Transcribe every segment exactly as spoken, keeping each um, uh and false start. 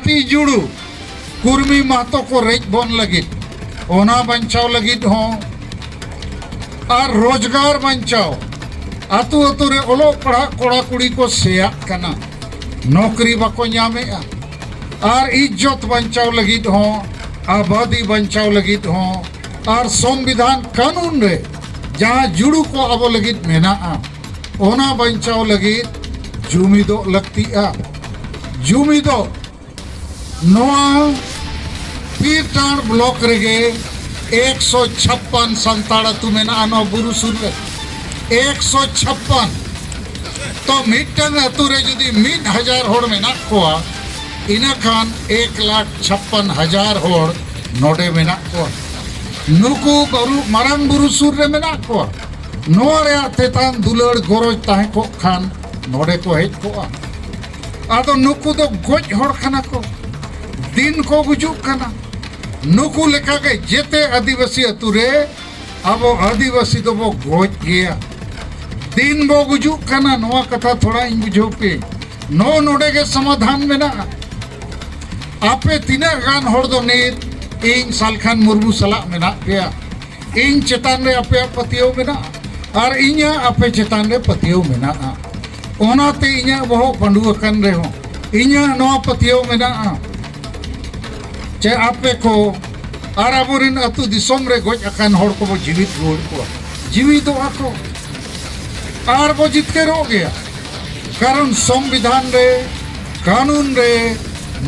ᱛᱤ ᱡᱩᱲᱩ ᱠᱩᱨᱢᱤ ᱢᱟᱦᱛᱚ ᱠᱚ ᱨᱮᱡ ᱵᱚᱱ ᱞᱟᱹᱜᱤᱫ, ᱚᱱᱟ ᱵᱟᱧᱪᱟᱣ ᱞᱟᱹᱜᱤᱫ ᱦᱚᱸ, ᱟᱨ ᱨᱳᱡᱽᱜᱟᱨ ᱵᱟᱧᱪᱟᱣ, ᱟᱹᱛᱩ ᱟᱹᱛᱩ ᱨᱮ ᱚᱞᱚᱜ ᱯᱟᱲᱦᱟᱜ ᱠᱚᱲᱟ ᱠᱩᱲᱤ ᱠᱚ ᱥᱮᱭᱟᱜ ᱠᱟᱱᱟ, ᱱᱚᱠᱨᱤ ᱵᱟᱠᱚ ᱧᱟᱢᱮᱜᱼᱟ, ᱟᱨ ᱤᱡᱽᱡᱚᱛ ᱵᱟᱧᱪᱟᱣ ᱞᱟᱹᱜᱤᱫ ᱦᱚᱸ, ᱟᱵᱟᱫᱤ ᱵᱟᱧᱪᱟᱣ ᱞᱟᱹᱜᱤᱫ ᱦᱚᱸ, ᱟᱨ ᱥᱚᱝᱵᱤᱫᱷᱟᱱ ᱠᱟᱹᱱᱩᱱ ᱨᱮ ᱡᱟᱦᱟᱸ ᱡᱩᱲᱩ ᱠᱚ ᱟᱵᱚ ᱞᱟᱹᱜᱤᱫ ᱢᱮᱱᱟᱜᱼᱟ, ᱚᱱᱟ ᱵᱟᱧᱪᱟᱣ ᱞᱟᱹᱜᱤᱫ ᱡᱩᱢᱤᱫᱚᱜ ᱞᱟᱹᱠᱛᱤᱜᱼᱟ᱾ ᱡᱩᱢᱤᱫᱚᱜ ᱱᱚᱣᱟ ᱯᱤᱨᱴᱟᱸᱰ ᱵᱞᱚᱠ ᱨᱮᱜᱮ ᱮᱠᱥᱚ ᱪᱷᱟᱯᱯᱟᱱ ᱥᱟᱱᱛᱟᱲ ᱟᱹᱛᱩ ᱢᱮᱱᱟᱜᱼᱟ ᱱᱚᱣᱟ ᱵᱩᱨᱩ ᱥᱩᱨ ᱨᱮ᱾ ᱮᱠᱥᱚ ᱪᱷᱟᱯᱯᱟᱱ᱾ ᱛᱚ ᱢᱤᱫᱴᱟᱝ ᱟᱹᱛᱩ ᱨᱮ ᱡᱩᱫᱤ ᱢᱤᱫ ᱦᱟᱡᱟᱨ ᱦᱚᱲ ᱢᱮᱱᱟᱜ ᱠᱚᱣᱟ, ᱤᱱᱟᱹᱠᱷᱟᱱ ᱮᱠ ᱞᱟᱠᱷ ᱪᱷᱟᱯᱯᱟᱱ ᱦᱟᱡᱟᱨ ᱦᱚᱲ ᱱᱚᱰᱮ ᱢᱮᱱᱟᱜ ᱠᱚᱣᱟ᱾ ᱱᱩᱠᱩ ᱵᱩᱨᱩ, ᱢᱟᱨᱟᱝ ᱵᱩᱨᱩ ᱥᱩᱨ ᱨᱮ ᱢᱮᱱᱟᱜ ᱠᱚᱣᱟ᱾ ᱱᱚᱣᱟ ᱨᱮᱭᱟᱜ ᱛᱮᱛᱟᱝ ᱫᱩᱞᱟᱹᱲ ᱜᱚᱨᱚᱡᱽ ᱛᱟᱦᱮᱸ ᱠᱚᱜ ᱠᱷᱟᱱ ᱱᱚᱰᱮ ᱠᱚ ᱦᱮᱡ ᱠᱚᱜᱼᱟ᱾ ᱟᱫᱚ ᱱᱩᱠᱩ ᱫᱚ ᱜᱚᱡ ᱦᱚᱲ ᱠᱟᱱᱟ ᱠᱚ, ᱫᱤᱱ ᱠᱚ ᱜᱩᱡᱩᱜ ᱠᱟᱱᱟ᱾ ᱱᱩᱠᱩ ᱞᱮᱠᱟᱜᱮ ᱡᱮᱛᱮ ᱟᱹᱫᱤᱵᱟᱹᱥᱤ ᱟᱹᱛᱩ ᱨᱮ ᱟᱵᱚ ᱟᱹᱫᱤᱵᱟᱹᱥᱤ ᱫᱚᱵᱚ ᱜᱚᱡ ᱜᱮᱭᱟ, ᱫᱤᱱ ᱵᱚ ᱜᱩᱡᱩᱜ ᱠᱟᱱᱟ᱾ ᱱᱚᱣᱟ ᱠᱟᱛᱷᱟ ᱛᱷᱚᱲᱟ ᱤᱧ ᱵᱩᱡᱷᱟᱹᱣ ᱯᱮ, ᱱᱚᱜᱼᱚ ᱱᱚᱰᱮ ᱜᱮ ᱥᱚᱢᱟᱫᱷᱟᱱ ᱢᱮᱱᱟᱜᱼᱟ᱾ ᱟᱯᱮ ᱛᱤᱱᱟᱹᱜ ᱜᱟᱱ ᱦᱚᱲ ᱫᱚ ᱱᱤᱛ ᱤᱧ ᱥᱟᱞᱠᱷᱟᱱ ᱢᱩᱨᱢᱩ ᱥᱟᱞᱟᱜ ᱢᱮᱱᱟᱜ ᱯᱮᱭᱟ? ᱤᱧ ᱪᱮᱛᱟᱱ ᱨᱮ ᱟᱯᱮᱭᱟᱜ ᱯᱟᱹᱛᱭᱟᱹᱣ ᱢᱮᱱᱟᱜᱼᱟ ᱟᱨ ᱤᱧᱟᱹᱜ ᱟᱯᱮ ᱪᱮᱛᱟᱱ ᱨᱮ ᱯᱟᱹᱛᱭᱟᱹᱣ ᱢᱮᱱᱟᱜᱼᱟ᱾ ᱚᱱᱟᱛᱮ ᱤᱧᱟᱹᱜ ᱵᱚᱦᱚᱜ ᱯᱟᱹᱰᱩ ᱟᱠᱟᱱ ᱨᱮᱦᱚᱸ ᱤᱧᱟᱹᱜ ᱱᱚᱣᱟ ᱯᱟᱹᱛᱭᱟᱹᱣ ᱢᱮᱱᱟᱜᱼᱟ ᱡᱮ ᱟᱯᱮ ᱠᱚ ᱟᱨ ᱟᱵᱚᱨᱮᱱ ᱟᱹᱛᱩ ᱫᱤᱥᱚᱢ ᱨᱮ ᱜᱚᱡ ᱟᱠᱟᱱ ᱦᱚᱲ ᱠᱚᱵᱚ ᱡᱤᱣᱤᱫ ᱨᱩᱣᱟᱹᱲ ᱠᱚᱣᱟ, ᱡᱤᱣᱤᱫᱚᱜᱼᱟ ᱠᱚ ᱟᱨ ᱵᱚ ᱡᱤᱛᱠᱟᱹᱨᱚᱜ ᱜᱮᱭᱟ᱾ ᱠᱟᱨᱚᱱ ᱥᱚᱝᱵᱤᱫᱷᱟᱱ ᱨᱮ, ᱠᱟᱹᱱᱩᱱ ᱨᱮ,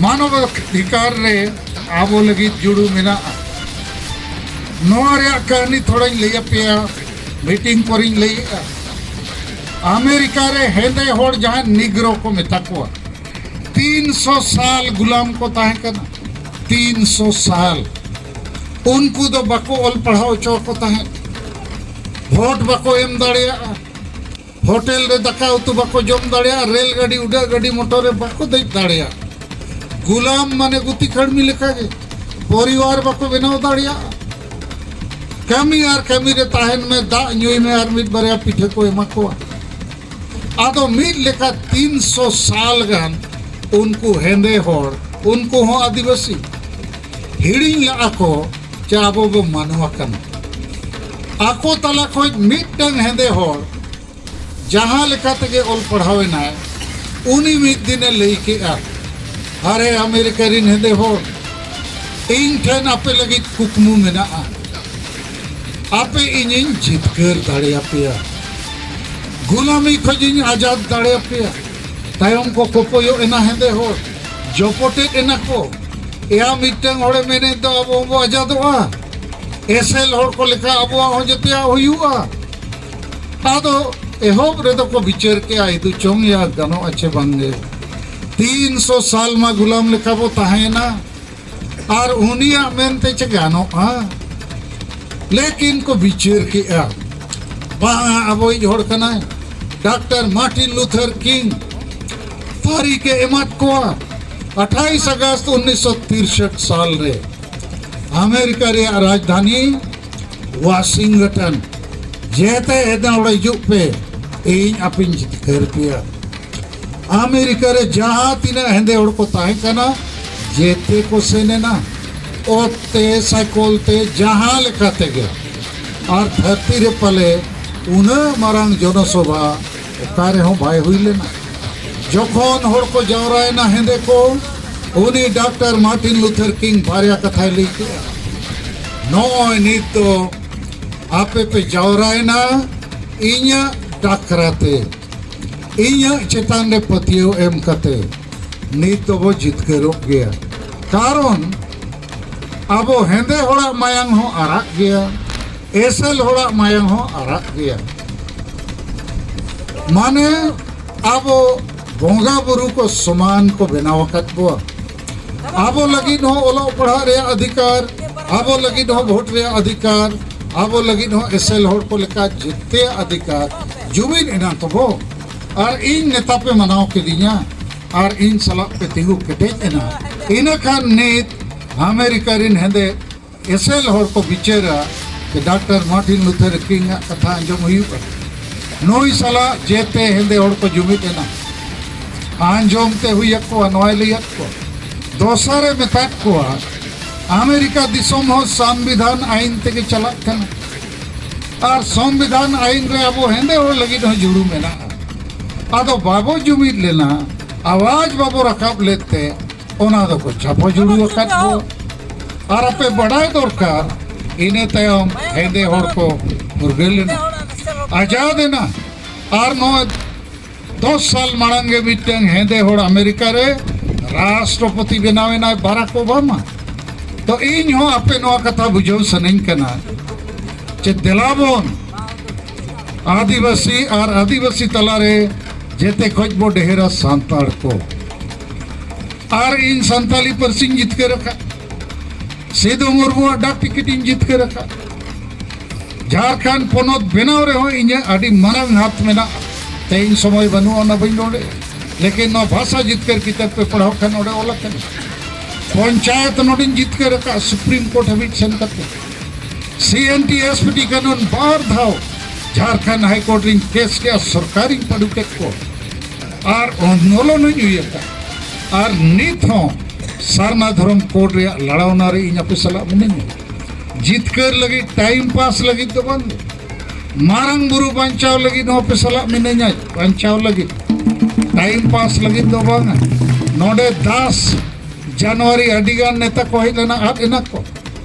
ᱢᱟᱱᱚᱵ ᱚᱫᱷᱤᱠᱟᱨ ᱨᱮ ᱟᱵᱚ ᱞᱟᱹᱜᱤᱫ ᱡᱩᱲᱩ ᱢᱮᱱᱟᱜᱼᱟ᱾ ᱱᱚᱣᱟ ᱨᱮᱭᱟᱜ ᱠᱟᱹᱦᱱᱤ ᱛᱷᱚᱲᱟᱧ ᱞᱟᱹᱭ ᱟᱯᱮᱭᱟ, ᱢᱤᱴᱤᱝ ᱯᱚᱨᱮᱧ ᱞᱟᱹᱭᱮᱜᱼᱟ᱾ ᱟᱢᱮᱨᱤᱠᱟ ᱨᱮ ᱦᱮᱸᱫᱮ ᱦᱚᱲ ᱡᱟᱦᱟᱸ ᱱᱤᱜᱽᱨᱳ ᱠᱚ ᱢᱮᱛᱟ ᱠᱚᱣᱟ, ᱛᱤᱱ ᱥᱚ ᱥᱟᱞ ᱜᱩᱞᱟᱢ ᱠᱚ ᱛᱟᱦᱮᱸ ᱠᱟᱱᱟ, ᱛᱤᱱ ᱥᱚ ᱥᱟᱞ᱾ ᱩᱱᱠᱩ ᱫᱚ ᱵᱟᱠᱚ ᱚᱞ ᱯᱟᱲᱦᱟᱣ ᱦᱚᱪᱚ ᱟᱠᱚ ᱛᱟᱦᱮᱸᱫ, ᱵᱷᱳᱴ ᱵᱟᱠᱚ ᱮᱢ ᱫᱟᱲᱮᱭᱟᱜᱼᱟ, ᱦᱳᱴᱮᱞ ᱨᱮ ᱫᱟᱠᱟ ᱩᱛᱩ ᱵᱟᱠᱚ ᱡᱚᱢ ᱫᱟᱲᱮᱭᱟᱜᱼᱟ, ᱨᱮᱞ ᱜᱟᱹᱰᱤ, ᱩᱰᱟᱹᱜ ᱜᱟᱹᱰᱤ ᱢᱚᱴᱚᱨ ᱨᱮ ᱵᱟᱠᱚ ᱫᱮᱡ ᱫᱟᱲᱮᱭᱟᱜᱼᱟ᱾ ᱜᱩᱞᱟᱢ ᱢᱟᱱᱮ ᱜᱩᱛᱤ ᱠᱟᱹᱲᱢᱤ ᱞᱮᱠᱟᱜᱮ, ᱯᱚᱨᱤᱵᱟᱨ ᱵᱟᱠᱚ ᱵᱮᱱᱟᱣ ᱫᱟᱲᱮᱭᱟᱜᱼᱟ᱾ ᱠᱟᱹᱢᱤ ᱟᱨ ᱠᱟᱹᱢᱤ ᱨᱮ ᱛᱟᱦᱮᱱ ᱢᱮ, ᱫᱟᱜ ᱧᱩᱭ ᱢᱮ ᱟᱨ ᱢᱤᱫ ᱵᱟᱨᱭᱟ ᱯᱤᱴᱷᱟᱹ ᱠᱚ ᱮᱢᱟ ᱠᱚᱣᱟ᱾ ᱟᱫᱚ ᱢᱤᱫ ᱞᱮᱠᱟ ᱛᱤᱱ ᱥᱚ ᱥᱟᱞ ᱜᱟᱱ ᱩᱱᱠᱩ ᱦᱮᱸᱫᱮ ᱦᱚᱲ ᱩᱱᱠᱩ ᱦᱚᱸ ᱟᱹᱫᱤᱵᱟᱹᱥᱤ᱾ ᱦᱤᱲᱤᱧ ᱞᱟᱜᱼᱟ ᱠᱚ ᱡᱮ ᱟᱵᱚ ᱵᱚ ᱢᱟᱱᱣᱟ ᱠᱟᱱᱟ᱾ ᱟᱠᱚ ᱛᱟᱞᱟ ᱠᱷᱚᱱ ᱢᱤᱫᱴᱟᱝ ᱦᱮᱸᱫᱮ ᱦᱚᱲ ᱡᱟᱦᱟᱸ ᱞᱮᱠᱟ ᱛᱮᱜᱮ ᱚᱞ ᱯᱟᱲᱦᱟᱣ ᱮᱱᱟᱭ, ᱩᱱᱤ ᱢᱤᱫ ᱫᱤᱱᱮ ᱞᱟᱹᱭ ᱠᱮᱜᱼᱟ, "ᱟᱨᱮ ᱟᱢᱮᱨᱤᱠᱟ ᱨᱤᱱ ᱦᱮᱸᱫᱮ ᱦᱚᱲ, ᱤᱧ ᱴᱷᱮᱱ ᱟᱯᱮ ᱞᱟᱹᱜᱤᱫ ᱠᱩᱠᱢᱩ ᱢᱮᱱᱟᱜᱼᱟ, ᱟᱯᱮ ᱤᱧᱤᱧ ᱡᱤᱛᱠᱟᱹᱨ ᱫᱟᱲᱮᱭᱟᱯᱮᱭᱟ, ᱜᱩᱞᱟᱢᱤ ᱠᱷᱚᱱ ᱤᱧ ᱟᱡᱟᱫ ᱫᱟᱲᱮᱭᱟᱯᱮᱭᱟ᱾" ᱛᱟᱭᱚᱢ ᱠᱚ ᱠᱚᱯᱚᱭᱚᱜ ᱮᱱᱟ ᱦᱮᱸᱫᱮ ᱦᱚᱲ, ᱡᱚᱯᱚᱴᱮᱫ ᱮᱱᱟ ᱠᱚ᱾ ᱮᱭᱟ, ᱢᱤᱫᱴᱟᱝ ᱦᱚᱲᱮ ᱢᱮᱱᱮᱫ ᱫᱚ ᱟᱵᱚ ᱦᱚᱸᱵᱚ ᱟᱡᱟᱫᱚᱜᱼᱟ, ᱮᱥᱮᱞ ᱦᱚᱲ ᱠᱚ ᱞᱮᱠᱟ ᱟᱵᱚᱣᱟᱜ ᱦᱚᱸ ᱡᱚᱛᱚᱭᱟᱜ ᱦᱩᱭᱩᱜᱼᱟ᱾ ᱟᱫᱚ ᱮᱦᱚᱵ ᱨᱮᱫᱚ ᱠᱚ ᱵᱤᱪᱟᱹᱨ ᱠᱮᱜᱼᱟ, ᱤᱫᱩ ᱪᱚᱝ ᱭᱟ ᱜᱟᱱᱚᱜᱼᱟ ᱪᱮ ᱵᱟᱝᱜᱮ᱾ ᱛᱤᱱ ᱥᱚ ᱥᱟᱞ ᱢᱟ ᱜᱩᱞᱟᱢ ᱞᱮᱠᱟ ᱵᱚ ᱛᱟᱦᱮᱸᱭᱮᱱᱟ, ᱟᱨ ᱩᱱᱤᱭᱟᱜ ᱢᱮᱱᱛᱮ ᱪᱮ ᱜᱟᱱᱚᱜᱼᱟ? ᱞᱮᱠᱤᱱ ᱠᱚ ᱵᱤᱪᱟᱹᱨ ᱠᱮᱜᱼᱟ, ᱵᱟᱝᱟ, ᱟᱵᱚᱭᱤᱡ ᱦᱚᱲ ᱠᱟᱱᱟᱭ᱾ ᱰᱟᱠᱛᱟᱨ ᱢᱟᱨᱴᱤᱱ ᱞᱩᱛᱷᱟᱨ ᱠᱤᱝ ᱛᱟᱹᱨᱤᱠᱷ ᱮ ᱮᱢᱟᱫ ᱠᱚᱣᱟ, ᱟᱴᱷᱟᱭᱤᱥ ᱟᱜᱚᱥᱴ ᱩᱱᱤᱥᱥᱚ ᱛᱤᱨᱥᱚᱴ ᱥᱟᱞ ᱨᱮ ᱟᱢᱮᱨᱤᱠᱟ ᱨᱮᱭᱟᱜ ᱨᱟᱡᱽᱫᱷᱟᱱᱤ ᱣᱟᱥᱤᱝᱴᱚᱱ᱾ ᱡᱮᱛᱮ ᱦᱮᱸᱫᱮ ᱦᱚᱲ ᱦᱤᱡᱩᱜ ᱯᱮ, ᱤᱧ ᱟᱯᱮᱧ ᱡᱤᱛᱠᱟᱹᱨ ᱯᱮᱭᱟ᱾ ᱟᱢᱮᱨᱤᱠᱟ ᱨᱮ ᱡᱟᱦᱟᱸ ᱛᱤᱱᱟᱹᱜ ᱦᱮᱸᱫᱮ ᱦᱚᱲ ᱠᱚ ᱛᱟᱦᱮᱸ ᱠᱟᱱᱟ, ᱡᱮᱛᱮ ᱠᱚ ᱥᱮᱱ ᱮᱱᱟ, ᱚᱛ ᱛᱮ, ᱥᱟᱭᱠᱚᱞ ᱛᱮ, ᱡᱟᱦᱟᱸ ᱞᱮᱠᱟ ᱛᱮᱜᱮ᱾ ᱟᱨ ᱫᱷᱟᱹᱨᱛᱤ ᱨᱮ ᱯᱟᱞᱮ ᱩᱱᱟᱹᱜ ᱢᱟᱨᱟᱝ ᱡᱚᱱᱚᱥᱚᱵᱷᱟ ᱚᱠᱟ ᱨᱮᱦᱚᱸ ᱵᱟᱭ ᱦᱩᱭ ᱞᱮᱱᱟ᱾ ᱡᱚᱠᱷᱚᱱ ᱦᱚᱲ ᱠᱚ ᱡᱟᱣᱨᱟᱭᱮᱱᱟ ᱦᱮᱸᱫᱮ ᱠᱚ, ᱩᱱᱤ ᱰᱟᱠᱛᱟᱨ ᱢᱟᱨᱴᱤᱱ ᱞᱩᱛᱷᱟᱨ ᱠᱤᱝ ᱵᱟᱨᱭᱟ ᱠᱟᱛᱷᱟᱭ ᱞᱟᱹᱭ ᱠᱮᱜᱼᱟ, "ᱱᱚᱜᱼᱚᱭ ᱱᱤᱛ ᱫᱚ ᱟᱯᱮ ᱯᱮ ᱡᱟᱣᱨᱟᱭᱮᱱᱟ ᱤᱧᱟᱹᱜ ᱰᱟᱠᱨᱟ ᱛᱮ, ᱤᱧᱟᱹᱜ ᱪᱮᱛᱟᱱ ᱨᱮ ᱯᱟᱹᱛᱭᱟᱹᱣ ᱮᱢ ᱠᱟᱛᱮ᱾ ᱱᱤᱛ ᱫᱚᱵᱚ ᱡᱤᱛᱠᱟᱹᱨᱚᱜ ᱜᱮᱭᱟ, ᱠᱟᱨᱚᱱ ᱟᱵᱚ ᱦᱮᱸᱫᱮ ᱦᱚᱲᱟᱜ ᱢᱟᱭᱟᱝ ᱦᱚᱸ ᱟᱨᱟᱜ ᱜᱮᱭᱟ, ᱮᱥᱮᱞ ᱦᱚᱲᱟᱜ ᱢᱟᱭᱟᱝ ᱦᱚᱸ ᱟᱨᱟᱜ ᱜᱮᱭᱟ᱾" ᱢᱟᱱᱮ ᱟᱵᱚ ᱵᱚᱸᱜᱟ ᱵᱩᱨᱩ ᱠᱚ ᱥᱚᱢᱟᱱ ᱠᱚ ᱵᱮᱱᱟᱣ ᱟᱠᱟᱫ ᱵᱚᱣᱟ᱾ ᱟᱵᱚ ᱞᱟᱹᱜᱤᱫ ᱦᱚᱸ ᱚᱞᱚᱜ ᱯᱟᱲᱦᱟᱜ ᱨᱮᱭᱟᱜ ᱚᱫᱷᱤᱠᱟᱨ, ᱟᱵᱚ ᱞᱟᱹᱜᱤᱫ ᱦᱚᱸ ᱵᱷᱳᱴ ᱨᱮᱭᱟᱜ ᱚᱫᱷᱤᱠᱟᱨ, ᱟᱵᱚ ᱞᱟᱹᱜᱤᱫ ᱦᱚᱸ ᱮᱥᱮᱞ ᱦᱚᱲ ᱠᱚ ᱞᱮᱠᱟ ᱡᱮᱛᱮᱭᱟᱜ ᱚᱫᱷᱤᱠᱟᱨ᱾ ᱡᱩᱢᱤᱫ ᱮᱱᱟ ᱛᱚᱵᱚ, ᱟᱨ ᱤᱧ ᱱᱮᱛᱟ ᱯᱮ ᱢᱟᱱᱟᱣ ᱠᱤᱫᱤᱧᱟ, ᱟᱨ ᱤᱧ ᱥᱟᱞᱟᱜ ᱯᱮ ᱛᱤᱸᱜᱩ ᱠᱮᱴᱮᱡ ᱮᱱᱟ᱾ ᱤᱱᱟᱹ ᱠᱷᱟᱱ ᱱᱤᱛ ᱟᱢᱮᱨᱤᱠᱟ ᱨᱤᱱ ᱦᱮᱸᱫᱮ ᱮᱥᱮᱞ ᱦᱚᱲ ᱠᱚ ᱵᱤᱪᱟᱹᱨᱟ ᱡᱮ ᱰᱟᱠᱛᱟᱨ ᱢᱟᱨᱴᱤᱱ ᱞᱩᱛᱷᱟᱨ ᱠᱤᱝ ᱟᱜ ᱠᱟᱛᱷᱟ ᱟᱸᱡᱚᱢ ᱦᱩᱭᱩᱜᱼᱟ᱾ ᱱᱩᱭ ᱥᱟᱞᱟᱜ ᱡᱮᱛᱮ ᱦᱮᱸᱫᱮ ᱦᱚᱲ ᱠᱚ ᱡᱩᱢᱤᱫ ᱮᱱᱟ᱾ ᱟᱸᱡᱚᱢ ᱛᱮ ᱦᱩᱭ ᱟᱠᱚᱣᱟ, ᱱᱚᱣᱟᱭ ᱞᱟᱹᱭ ᱟᱫ ᱠᱚᱣᱟ᱾ ᱫᱚᱥᱟᱨᱮ ᱢᱮᱛᱟᱫ ᱠᱚᱣᱟ, ᱟᱢᱮᱨᱤᱠᱟ ᱫᱤᱥᱚᱢ ᱦᱚᱸ ᱥᱚᱝᱵᱤᱫᱷᱟᱱ ᱟᱭᱤᱱ ᱛᱮᱜᱮ ᱪᱟᱞᱟᱜ ᱠᱟᱱᱟ᱾ ᱟᱨ ᱥᱚᱝᱵᱤᱫᱷᱟᱱ ᱟᱭᱤᱱ ᱨᱮ ᱟᱵᱚ ᱦᱮᱸᱫᱮ ᱦᱚᱲ ᱞᱟᱹᱜᱤᱫ ᱦᱚᱸ ᱡᱩᱲᱩ ᱢᱮᱱᱟᱜᱼᱟ᱾ ᱟᱫᱚ ᱵᱟᱵᱚ ᱡᱩᱢᱤᱫ ᱞᱮᱱᱟ, ᱟᱣᱟᱡᱽ ᱵᱟᱵᱚ ᱨᱟᱠᱟᱵ ᱞᱮᱫ ᱛᱮ ᱚᱱᱟ ᱫᱚᱠᱚ ᱪᱷᱟᱯᱟ ᱡᱩᱲᱩ ᱟᱠᱟᱫ ᱵᱚ᱾ ᱟᱨ ᱟᱯᱮ ᱵᱟᱰᱟᱭ ᱫᱚᱨᱠᱟᱨ, ᱤᱱᱟᱹ ᱛᱟᱭᱚᱢ ᱦᱮᱸᱫᱮ ᱦᱚᱲ ᱠᱚ ᱯᱷᱩᱨᱜᱟᱹᱞ ᱮᱱᱟ, ᱟᱡᱟᱫ ᱮᱱᱟ᱾ ᱟᱨ ᱱᱚᱣᱟ ᱫᱚᱥ ᱥᱟᱞ ᱢᱟᱲᱟᱝ ᱜᱮ ᱢᱤᱫᱴᱟᱝ ᱦᱮᱸᱫᱮ ᱦᱚᱲ ᱟᱢᱮᱨᱤᱠᱟ ᱨᱮ ᱨᱟᱥᱴᱨᱚᱯᱚᱛᱤ ᱵᱮᱱᱟᱣ ᱮᱱᱟᱭ, ᱵᱟᱨᱟᱠ ᱳᱵᱟᱢᱟ᱾ ᱛᱚ ᱤᱧ ᱦᱚᱸ ᱟᱯᱮ ᱱᱚᱣᱟ ᱠᱟᱛᱷᱟ ᱵᱩᱡᱷᱟᱹᱣ ᱥᱟᱱᱟᱧ ᱠᱟᱱᱟ ᱡᱮ ᱫᱮᱞᱟ ᱵᱚᱱ ᱟᱹᱫᱤᱵᱟᱹᱥᱤ ᱟᱨ ᱟᱹᱫᱤᱵᱟᱹᱥᱤ ᱛᱟᱞᱟᱨᱮ ᱡᱮᱛᱮ ᱠᱷᱚᱡ ᱵᱚ ᱰᱷᱮᱨᱟ ᱥᱟᱱᱛᱟᱲ ᱠᱚ᱾ ᱟᱨ ᱤᱧ ᱥᱟᱱᱛᱟᱞᱤ ᱯᱟᱹᱨᱥᱤᱧ ᱡᱤᱛᱠᱟᱹᱨ ᱟᱠᱟᱫ, ᱥᱤᱫᱩ ᱢᱩᱨᱢᱩᱣᱟᱜ ᱰᱟᱠ ᱴᱤᱠᱤᱴ ᱤᱧ ᱡᱤᱛᱠᱟᱹᱨ ᱟᱠᱟᱫ᱾ ᱡᱷᱟᱲᱠᱷᱚᱸᱰ ᱯᱚᱱᱚᱛ ᱵᱮᱱᱟᱣ ᱨᱮᱦᱚᱸ ᱤᱧᱟᱹᱜ ᱟᱹᱰᱤ ᱢᱟᱨᱟᱝ ᱦᱟᱛ ᱢᱮᱱᱟᱜᱼᱟ᱾ ᱛᱮᱦᱮᱧ ᱥᱚᱢᱚᱭ ᱵᱟᱹᱱᱩᱜᱼᱟ, ᱚᱱᱟ ᱵᱟᱹᱧ ᱨᱚᱲᱮᱫᱼᱟ᱾ ᱞᱮᱠᱤᱱ ᱱᱚᱣᱟ ᱵᱷᱟᱥᱟ ᱡᱤᱛᱠᱟᱹᱨ ᱠᱤᱛᱟᱹᱵ ᱯᱮ ᱯᱟᱲᱦᱟᱣ ᱠᱷᱟᱱ ᱚᱸᱰᱮ ᱚᱞ ᱟᱠᱟᱱᱟ᱾ ᱯᱚᱧᱪᱟᱭᱮᱛ ᱱᱚᱰᱮᱧ ᱡᱤᱛᱠᱟᱹᱨ ᱟᱠᱟᱫ, ᱥᱩᱯᱨᱤᱢ ᱠᱳᱨᱴ ᱦᱟᱹᱵᱤᱡ ᱥᱮᱱ ᱠᱟᱛᱮ᱾ ᱥᱤ N T S P T ᱠᱟᱹᱱᱩᱱ ᱵᱟᱨ ᱫᱷᱟᱣ ᱡᱷᱟᱲᱠᱷᱚᱸᱰ ᱦᱟᱭ ᱠᱳᱨᱴ ᱨᱤᱧ ᱠᱮᱥ ᱠᱮᱜᱼᱟ, ᱥᱚᱨᱠᱟᱨᱤᱧ ᱯᱟᱹᱰᱩ ᱠᱮᱫ ᱠᱚ᱾ ᱟᱨ ᱟᱱᱫᱳᱞᱚᱱ ᱦᱚᱧ ᱦᱩᱭ ᱟᱠᱟᱫ᱾ ᱟᱨ ᱱᱤᱛ ᱦᱚᱸ ᱥᱟᱨᱱᱟ ᱫᱷᱚᱨᱚᱢ ᱠᱳᱰ ᱨᱮᱭᱟᱜ ᱞᱟᱲᱟᱣᱱᱟ ᱨᱮ ᱤᱧ ᱟᱯᱮ ᱥᱟᱞᱟᱜ ᱢᱤᱱᱟᱹᱧᱟ᱾ ᱡᱤᱛᱠᱟᱹᱨ ᱞᱟᱹᱜᱤᱫ, ᱴᱟᱭᱤᱢ ᱯᱟᱥ ᱞᱟᱹᱜᱤᱫ ᱫᱚ ᱵᱟᱝ᱾ ᱢᱟᱨᱟᱝ ᱵᱩᱨᱩ ᱵᱟᱧᱪᱟᱣ ᱞᱟᱹᱜᱤᱫ ᱦᱚᱸ ᱟᱯᱮ ᱥᱟᱞᱟᱜ ᱢᱤᱱᱟᱹᱧᱟ, ᱵᱟᱧᱪᱟᱣ ᱞᱟᱹᱜᱤᱫ, ᱴᱟᱭᱤᱢ ᱯᱟᱥ ᱞᱟᱹᱜᱤᱫ ᱫᱚ ᱵᱟᱝᱟ᱾ ᱱᱚᱰᱮ ᱫᱟᱥ ᱡᱟᱱᱩᱣᱟᱨᱤ ᱟᱹᱰᱤᱜᱟᱱ ᱱᱮᱛᱟ ᱠᱚ ᱦᱮᱡ ᱞᱮᱱᱟ, ᱟᱫ ᱮᱱᱟ ᱠᱚ᱾